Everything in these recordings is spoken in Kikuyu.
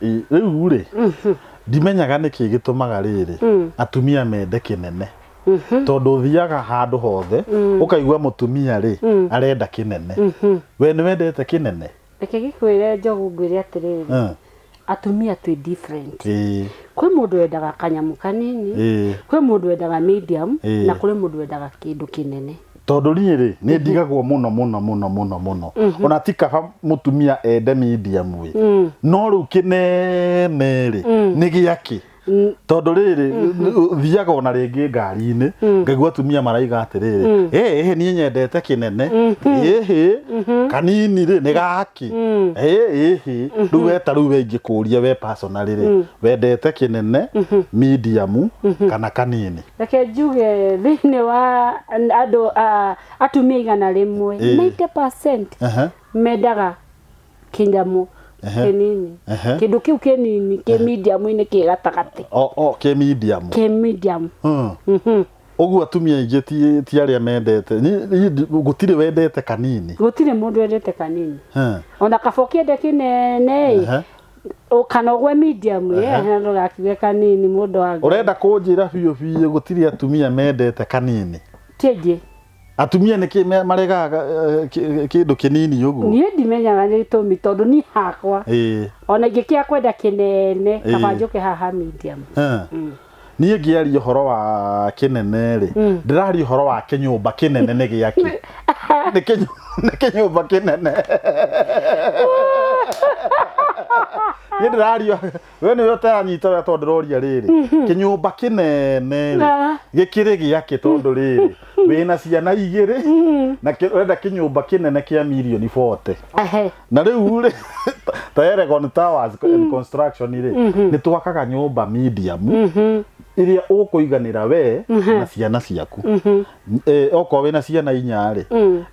Rĩu rĩ, ndimenyaga nĩkĩ gĩtũmaga rĩrĩ atumia mende kĩnene, tondũ ũthiaga handũ hothe ũkaigua mũtumia rĩ arenda kĩnene. We nĩ wendete kĩnene? Reke gĩkwĩre, Njogu, ngwĩre atĩrĩrĩ, atumia twĩ different. Kwĩ mũndũ wendaga kanyamũ kanini, kwĩ mũndũ wendaga medium, na kũrĩ mũndũ wendaga kĩndũ kĩnene. Tondũ niĩ rĩ, nĩ ndigagwo mũno mũno mũno mũno mũno. Ona ti kaba mũtumia ende medium ĩ, no rĩu kĩnene rĩ, nĩ gĩakĩ? Tondũ rĩrĩ, thiaga ona rĩngĩ ngari-inĩ, ngaigua atumia maraiga atĩrĩrĩ, ĩhĩ, niĩ nyendete kĩnene, ĩhĩ, kanini rĩ nĩ gakĩ, ĩhĩ. Rĩu we, ta rĩu we ingĩkũria we personally rĩ, wendete kĩnene, medium kana kanini? Reke njuge thĩinĩ wa andũ atumia 100, 90% mendaga kĩnyamũ kĩnini, kĩndũ kĩu kĩnini kĩ medium-inĩ, kĩ gatagatĩ. O kĩ medium. Kĩ medium. Ũguo atumia aingĩ ti arĩa mendete. Gũtirĩ wendete kanini? Gũtirĩ mũndũ wendete kanini. Ona kaba ũkĩende kĩnene ĩ, kana ũgwe medium ĩ, ndũgakiuge kanini, mũndũ wa Ngai. Ũrenda kũnjĩra biũ biũ gũtirĩ atumia mendete kanini? Ti aingĩ. Atumia nĩkĩ maregaga kĩndũ kĩnini ũguo? Niĩ ndimenyaga nĩ gĩtũmi, tondũ niĩ hakwa, ona ingĩkĩaga kwenda kĩnene, kaba njũke haha medium. Niĩ ngĩaria ũhoro wa kĩnene rĩ, ndĩraria ũhoro wa kĩnyũmba kĩnene nĩ gĩakĩ? Nĩ kĩnyũmba kĩnene niĩ ndĩraria. We nĩwe ũtaranyita ũrĩa, tondũ ndĩroria rĩrĩ, kĩnyũmba kĩnene rĩ, gĩkĩrĩ gĩakĩ? Tondũ rĩrĩ, wĩna ciana igĩrĩ na ũrenda kĩnyũmba kĩnene kĩa mirioni 40. Na rĩu rĩ, ta Elgon Towers and Construction rĩ, nĩ twakaga nyũmba medium ĩrĩa ũkũiganĩra we na ciana ciaku. Okorwo wĩna ciana inya rĩ,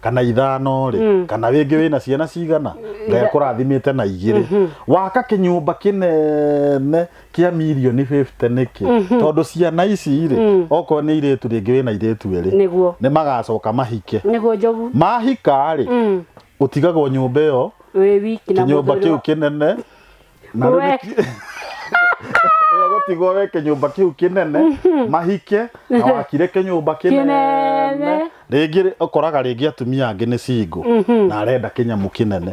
kana ithano rĩ, kana rĩngĩ wĩna ciana cigana, Ngai akũrathimĩte na igĩrĩ, waka kĩnyũmba kĩnene kĩa mirioni 50 nĩkĩ? Tondũ ciana ici rĩ, okorwo nĩ irĩtu, rĩngĩ wĩna irĩtu erĩ, nĩ magacoka mahike. Nĩguo, Njogu. Mahika rĩ, ũtigagwo nyũmba ĩyo wĩ wiki na kĩnyũmba mũthuri kĩu kĩnene, na rĩu gũtigwo we kĩnyũmba kĩu kĩnene, mahike na wakire kĩnyũmba kĩnene. Kĩnene. Rĩngĩ ũkoraga rĩngĩ atumia angĩ nĩ single na arenda kĩnyamũ kĩnene,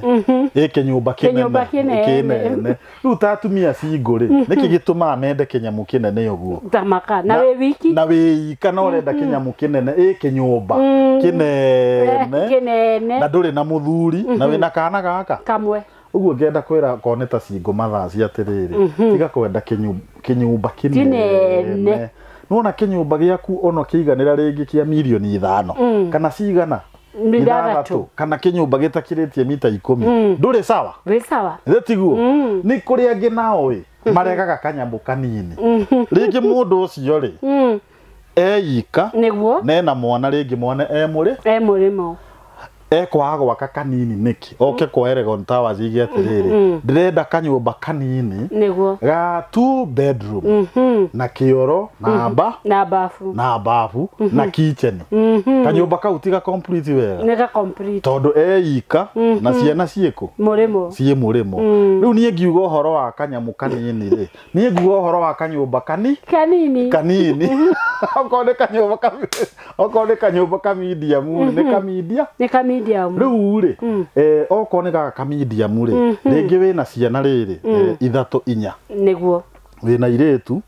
ĩ kĩnyũmba kĩnene. Kĩnyũmba kĩnene. Kĩnene. Rĩu ta atumia single rĩ, nĩkĩ gĩtũmaga mende kĩnyamũ kĩnene ũguo? Thamaka na wĩ wiki. Na wĩ ika na ũrenda kĩnyamũ kĩnene, ĩ kĩnyũmba kĩnene. Kĩnene. Na ndũrĩ na mũthuri na wĩna kana gaka kamwe. Ũguo ngenda kwĩra korwo nĩ ta single mothers atĩrĩrĩ, tiga kwenda kĩnyũmba kĩnene. Kĩnene. Nĩwona kĩnyũmba gĩaku ona kĩiganĩra rĩngĩ kĩa mirioni 5 kana cigana, 6. 6, kana kĩnyũmba gĩtakĩrĩtie mita 10, ndũrĩ sawa? Wĩ sawa. Ĩ tiguo? Nĩ kũrĩ angĩ nao ĩ maregaga kanyamũ kanini. Rĩngĩ mũndũ ũcio rĩ, eika nena mwana, rĩngĩ mwana e mũrĩ e mũrĩmo. Ekwaga gwaka kanini nĩkĩ? Oke kwa Elgon Towers ige atĩrĩrĩ, ndĩrenda kanyũmba kanini ga two bedroom na kĩoro na mba na bafu. Na bafu na kitchen. Kanyũmba kau tiga complete wega? Nĩ ga complete. Tondũ eika na ciana ciĩkũ? Mũrĩmo. Ciĩ mũrĩmo. Rĩu niĩ ngiuga ũhoro wa kanyamũ kanini rĩ, niĩ nguga ũhoro wa kanyũmba kani kanini. Kanini. Okorwo nĩ kanyũmba ka medium rĩ, nĩ ka media. Nĩ ka medium. Rĩu rĩ, okorwo nĩ gaka ka medium rĩ, rĩngĩ wĩna ciana rĩrĩ, ithatũ, inya, wĩna irĩtu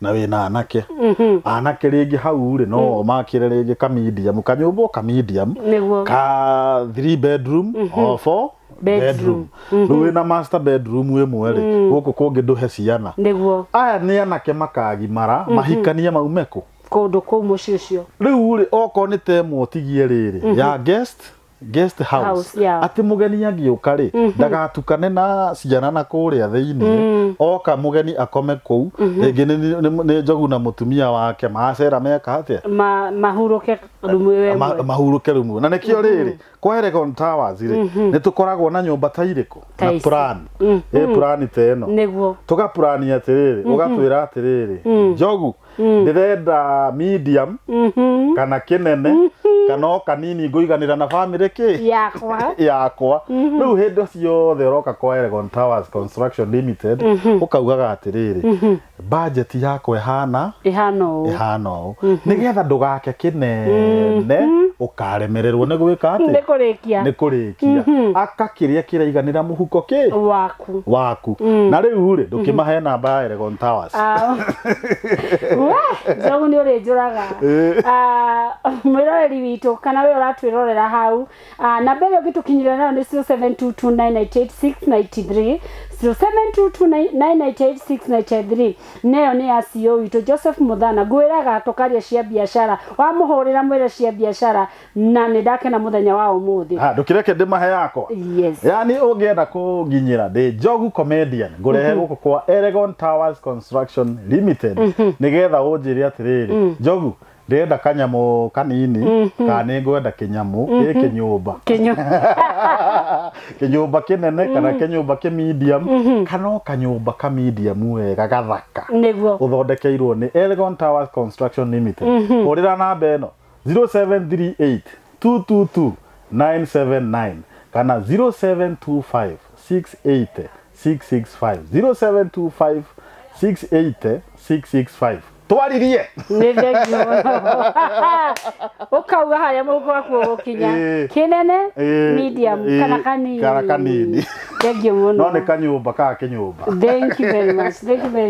na wĩna anake. Anake rĩngĩ hau rĩ, no makĩre rĩngĩ ka medium, kanyũmba o ka medium ka three bedroom or four bedroom. Bedroom. Rĩu wĩna master bedroom ĩmwe rĩ, gũkũ kũngĩ ndũhe ciana. Aya nĩ anake makagimara, mahikanie, maume kũ? Kũndũ kũu mũciĩ ũcio. Rĩu rĩ, okorwo nĩ ta ĩmwe ũtigie rĩrĩ ya guest house, house, yeah. Atĩ mũgeni angĩũka rĩ, ndagatukane na ciana na kũrĩa thĩinĩ. Oka mũgeni akome kũu, rĩngĩ nĩ Njogu na mũtumia wake macera meka atĩa? Mahurũke rumu ĩyo ĩmwe. Mahurũke rumu. Na nĩkĩo rĩrĩ, kwa Elgon Towers rĩ, nĩ tũkoragwo na nyũmba ta irĩkũ ta na ici. Plan ĩ plan ta ĩno. Tũgapurani atĩrĩrĩ, ũgatwĩra atĩrĩrĩ, Njogu, ndĩrenda medium kana kĩnene. Kana o kanini ngũiganĩra na bamĩrĩ kĩ yakwa. Yakwa. Rĩu hĩndĩ ciothe ũroka kwa Elgon Towers Construction Limited, ũkaugaga atĩrĩrĩ, budget yakwa ĩhana ĩhana ũũ, ĩhana ũũ, nĩgetha ndũgake kĩnene ũkaremererwo nĩ gwĩka nĩ atĩ kũrĩkia. Nĩ kũrĩkia. Aka kĩrĩa kĩraiganĩra mũhuko kĩ waku. Waku. Na rĩu rĩ, ndũkĩmahe namba ya Elgon Towers. Ah. We, Njogu, nĩ ũrĩnjũraga. Ah, mwĩroreri witũ kana we ũratwĩrorera hau, namba ĩrĩa ũngĩtũkinyĩra nayo nĩ 0722988693, 0722988693. Neyo nĩ ya CEO witũ Joseph Muthana. Ngwĩraga tũkaria cia biacara, wamũhũrĩra mwĩre cia biacara, na nĩ ndakena mũthenya wa ũmũthĩ. Ha, ndũkĩreke ndĩmahe yakwa. Yes. Yani ũngĩenda kũnginyĩra ndĩ Njogu Comedian, ngũrehe gũkũ kwa Elgon Towers Construction Limited, nĩgetha ũnjĩre atĩrĩrĩ, "Njogu, ndĩrenda kanyamũ kanini kana nĩ ngwenda kĩnyamũ gĩ kĩnyũmba Kĩnyũ kĩnyũmba kĩnene kana kĩnyũmba kĩ medium kana o kanyũmba ka medium wega gathaka ũthondekeirwo nĩ Elgon Towers Construction Limited." Hũrĩra namba ĩno, 0738 222 979 kana 0725 680 665, 0725 680 665. Twaririe. Nĩ thengiũ mũno. Ũkauga harĩa mũhuko waku ũgũkinya, kĩnene, medium kana kanini. Kana kanini. Thengiũ mũno. No nĩ kanyũmba ka kĩnyũmba. Thank you very much, thank you very.